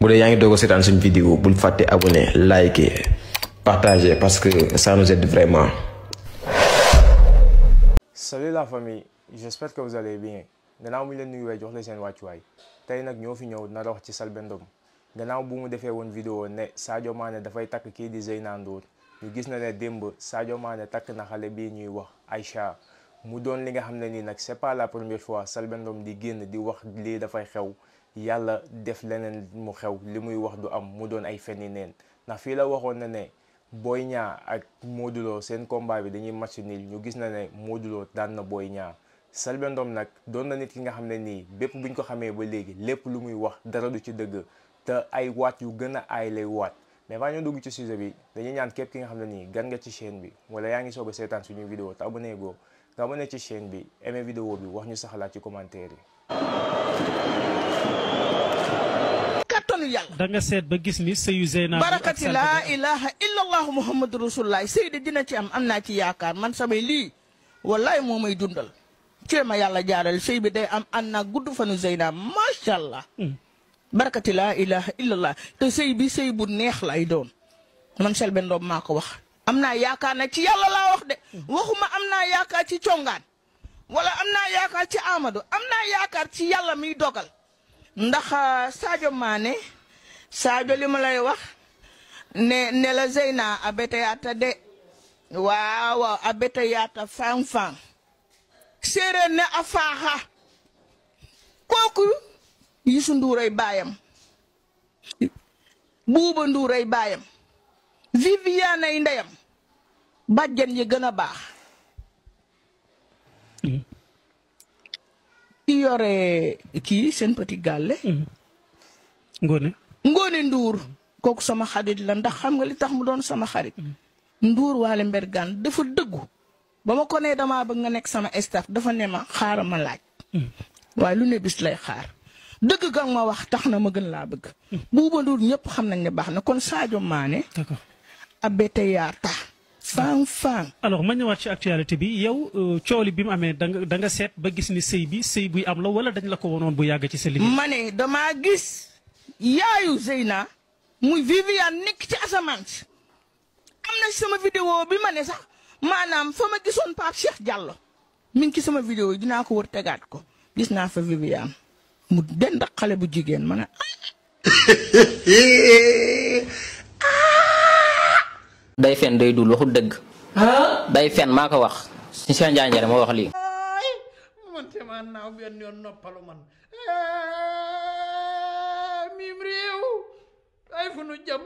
bu dee yaa ngi doog a seetaan suñu vidéo bul fàtte abonné liker partager parce que ça nous aide vraiment. Salut la famille, j'espère que vous allez bien. gannaaw mu leen nuyuwee jox la seen wàccuwaay tey nag ñoo fi ñëw nar a wax ci Selbé Ndom gannaaw bu mu defee woon vidéo ne Sadio Mané dafay takk kii di Zeyna Ndour ñu gis na ne démb Sadio Mané takk na xale bii ñuy wax Aïcha mu doon li nga xam ne nii nag c'est pas la première fois Selbé Ndom di génn di wax lii dafay xew yàlla def leneen mu xew li muy wax du am mu doon ay fenni neen ndax fii la waxoon na ne Boy Niang ak Modou Lo seen combat bi dañuy match nul ñu gis na ne Modou Lo daan na Boy Niang Selbé Ndom nag doon na nit ki nga xam ne nii bépp buñ ko xamee ba léegi lépp lu muy wax dara du ci dëgg te ay waat yu gën a aay lay waat mais baa ñoo dugg ci sujet bi dañuy ñaan képp ki nga xam ne nii gan nga ci chaîne bi wala yaa ngi soog a seetaan suñuy vidéo te abonné goo nga abonné ci chaîne bi aimé vidéo bi wax ñu sa xalaat ci commentaire yi. kattanu yàlla da nga seet ba gis ni sëyu Zeyna barakati laa ilaha illallah muhammadu rasulullah sëy de dina ci am naa ci yaakaar man samay lii wallaay moo may dundal cee ma yàlla jaaral sëy bi day am ànd naa gudd fanu Zeyna macha allah. barakati laa ilaha illallah te sëy bi sëy bu neex lay doon man Selbé Ndom maa ko wax. am naa yaakaar nag ci yàlla laa wax de waxuma am naa yaakaar ci congaan wala am naa yaakaar ci Amadou am naa yaakaar ci yàlla miy dogal ndax Sadio Mané Sadio li ma lay wax ne la Zeyna a bete yaata de waaw a bete yaata fang séeréer ne a faaxa kooku Youssou Ndour ay baayam Bouba Ndour ay baayam Viviane ay ndeyam bàjjen yi gën a baax ki yore kii seen petit gàlle Ngone Ndour kooku sama xarit la ndax xam nga li tax mu doon sama xarit Ndour waale mbergaan dafa dëggu ba ma ko nee damaa bëgg nga nekk sama staff dafa ne ma xaaral ma laaj waaye lu ne bis lay xaar dëgg ga ma wax tax na ma gën laa bëgg Bouba Ndour ñëpp xam nañ ne baax na kon Sadio Mané abete yaata fang alors ma ñëwaat ci actualité bi yow cooli bi mu amee da nga seet ba gis ni sëy buy am la wala dañ la ko wonoon bu yàgg ci sa liggéey ma ne damaa gis yaayu Zeyna muy Viviane nekk ci asamaan si am na sama vidéo bi ma ne sax maanaam fa ma gisoon Pape Cheikh Diallo mi ngi ci sama vidéo yi dinaa ko wër tegaat ko gis naa fa Viviane mu dend xale bu jigéen ma ne day fen day dul waxul dëgg day fen maa ko wax si seen njaanjare moo wax lii man te ma naaw benn yoon noppalu man mim réew ay fu nu jëm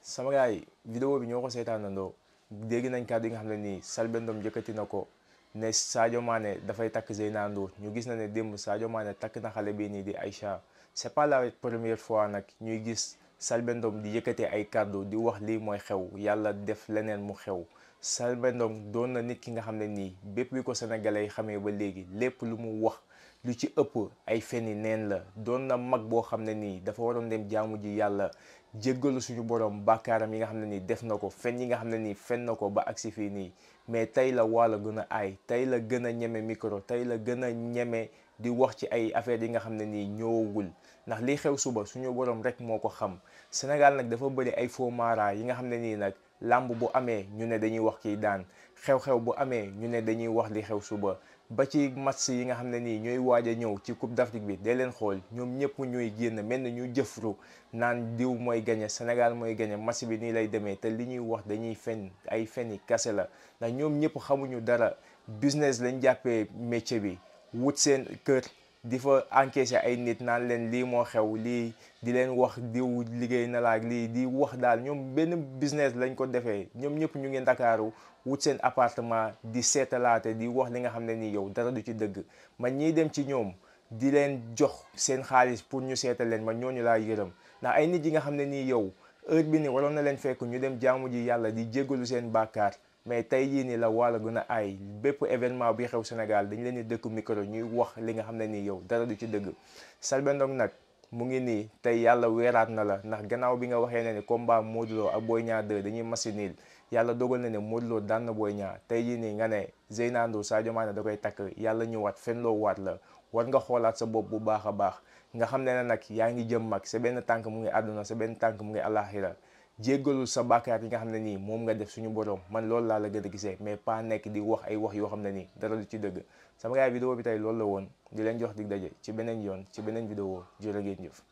sama gars yi vidéo bi ñoo ko seetaanandoo dégg nañ kàddu yi nga xam ne nii Selbé Ndom jëkkati na ko ne Sadio Mané dafay takk Zeyna Ndour ñu gis na ne démb Sadio Mané takk na xale bii nii di Aïcha c'est pas la première fois nag ñuy gis Selbé Ndom di yëkkatee ay kàddu di wax lii mooy xew yàlla def leneen mu xew Selbé Ndom doon na nit ki nga xam ne nii bépp bi ko sénégalais yi xamee ba léegi lépp lu mu wax lu ci ëpp ay feni neen la doon na mag boo xam ne nii dafa waroon dem jaamu ji yàlla jéggalu suñu borom bàkkaaram yi nga xam ne nii def na ko fen yi nga xam ne nii fen na ko ba agsi fii nii mais tey la wàlla gën a aay tey la gën a ñeme micro tey la gën a ñeme di wax ci ay affaires yi nga xam ne nii ñëwagul ndax liy xew suba suñu borom rek moo ko xam Sénégal nag dafa bëri ay faux mara yi nga xam ne nii nag làmb bu amee ñu ne dañuy wax kiy daan xew-xew bu amee ñu ne dañuy wax li xew suba ba ci match yi nga xam ne nii ñooy waaj a ñëw ci Coupe d'Afrique bi dee leen xool ñoom ñëpp ñooy génn mel na ñu jëfru naan diw mooy gagné Sénégal mooy gagné match bi nii lay demee te li ñuy wax dañuy fen ay feni kase la ndax ñoom ñëpp xamuñu dara business lañ jàppee métier bi wut seen kër di fa encaisser ay nit naan leen lii moo xew lii di leen wax diw liggéey na laak lii di wax daal ñoom benn business lañ ko defee ñoom ñëpp ñu ngi Ndakaaru wut seen appartement di seetalaate di wax li nga xam ne nii yow dara du ci dëgg man ñiy dem ci ñoom di leen jox seen xaalis pour ñu seetal leen man ñooñu laa yërëm ndax ay nit yi nga xam ne nii yow heure bi ni waroon na leen fekk ñu dem jaamu ji yàlla di jéggalu seen bàkkaar mais tey jii nii la wàlla gën a aay bépp événement bi xew Sénégal dañ leen di dëkk micro ñuy wax li nga xam ne nii yow dara du ci dëgg Selbé Ndom nag mu ngi nii tey yàlla weeraat na la ndax gannaaw bi nga waxee ne ni combat Modou Lo ak Boy Niang 2 dañuy masinil yàlla dogal na ne Modou Lo daan na Boy Niang tey jii nii nga ne Zeyna Ndour Sadio Mané da koy takk yàlla ñëwaat fen loo waat la war nga xoolaat sa bopp bu baax a baax nga xam ne nag yaa ngi jëm mag sa benn tànk mu ngi àdduna sa benn tànk mu ngi àllaaxira jéggalul sa bàkkaar yi nga xam ne nii moom nga def suñu borom man loolu laa la gën a gisee mais pas nekk di wax ay wax yoo xam ne nii dara du ci dëgg sama gars vidéo bi tey loolu la woon di leen jox dig daje ci beneen yoon ci beneen vidéo jërë ngeen jëf.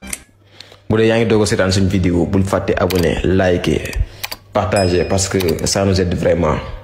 bu dee yaa ngi doog a seetaan suñu vidéo bul fàtte abonné liker partager parce que ça nous aide vraiment.